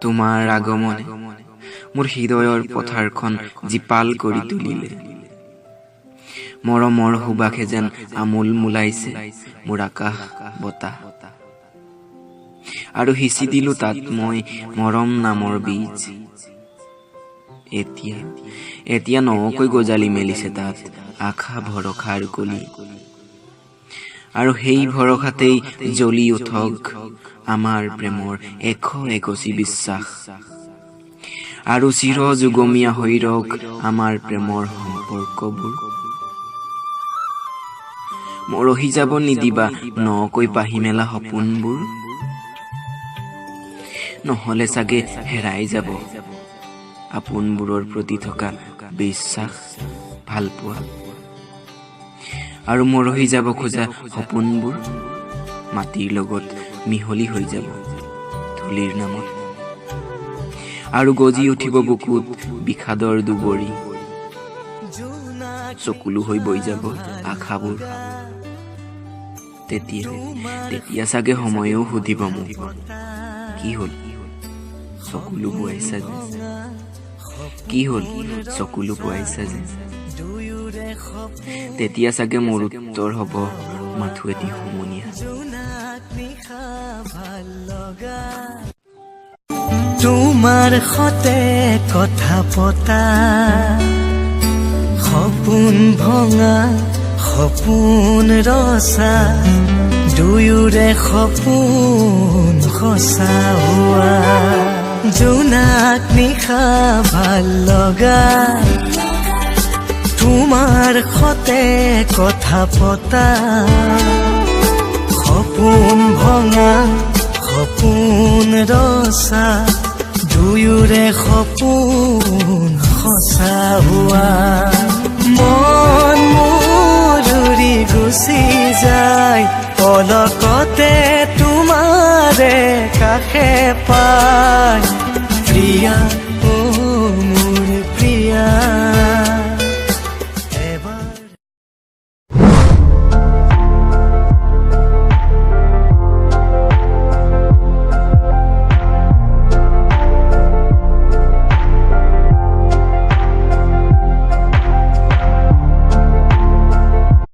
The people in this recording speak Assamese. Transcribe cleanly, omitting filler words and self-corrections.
তোমাৰ আগমনে মোৰ হৃদয়ৰ পথাৰখন জীপাল কৰি তুলিলে। মৰমৰ সুবাসে যেন আমোল মোলাইছে মোৰ আকাশ বতাহ, আৰু সিঁচি দিলো তাত মই মৰম নামৰ বীজ। এতিয়া এতিয়া নকৈ গজালি মেলিছে তাত আশা ভৰসাৰ কলি, আৰু সেই ভৰসাতেই জ্বলি উঠক আমাৰ প্ৰেমৰ 101 বিশ্বাস, আৰু চিৰ যুগমীয়া হৈ ৰওক আমাৰ প্ৰেমৰ সম্পৰ্কবোৰ। মৰহি যাব নিদিবা নকৈ পাহি মেলা সপোনবোৰ, নহ'লে চাগে হেৰাই যাব আপোনবোৰৰ প্ৰতি থকা বিশ্বাস, ভালপোৱা, আৰু মৰহি যাব খোজা সপোনবোৰ মাটিৰ লগত মিহলি হৈ যাব ধূলিৰ নামত, আৰু গজি উঠিব বুকুত বিষাদৰ দুবৰি, চকুলো হৈ বৈ যাব আশাবোৰ। তেতিয়া তেতিয়া চাগে সময়েও সুধিব মোক, কি হ'ল চকুলো বোৱাইছা যে, কি হ'ল চকুলো বোৱাইছা যে? তেতিয়া চাগে মোৰ উত্তৰ হ'ব মাথো এটি হুমুনিয়াহ। তোমাৰ সতে কথা পতা, সপোন ভঙা সপোন ৰচা, দুয়োৰে সপোন সঁচা হোৱা। জোনাক নিশা ভাল লগা, তোমাৰ সতে কথা পতা, সপোন ভঙা সপোন ৰচা, দুয়োৰে সপোন সঁচা হোৱা। মন মোৰ উৰি গুচি যায় পলকতে তোমাৰে কাষে পায়। প্ৰিয়া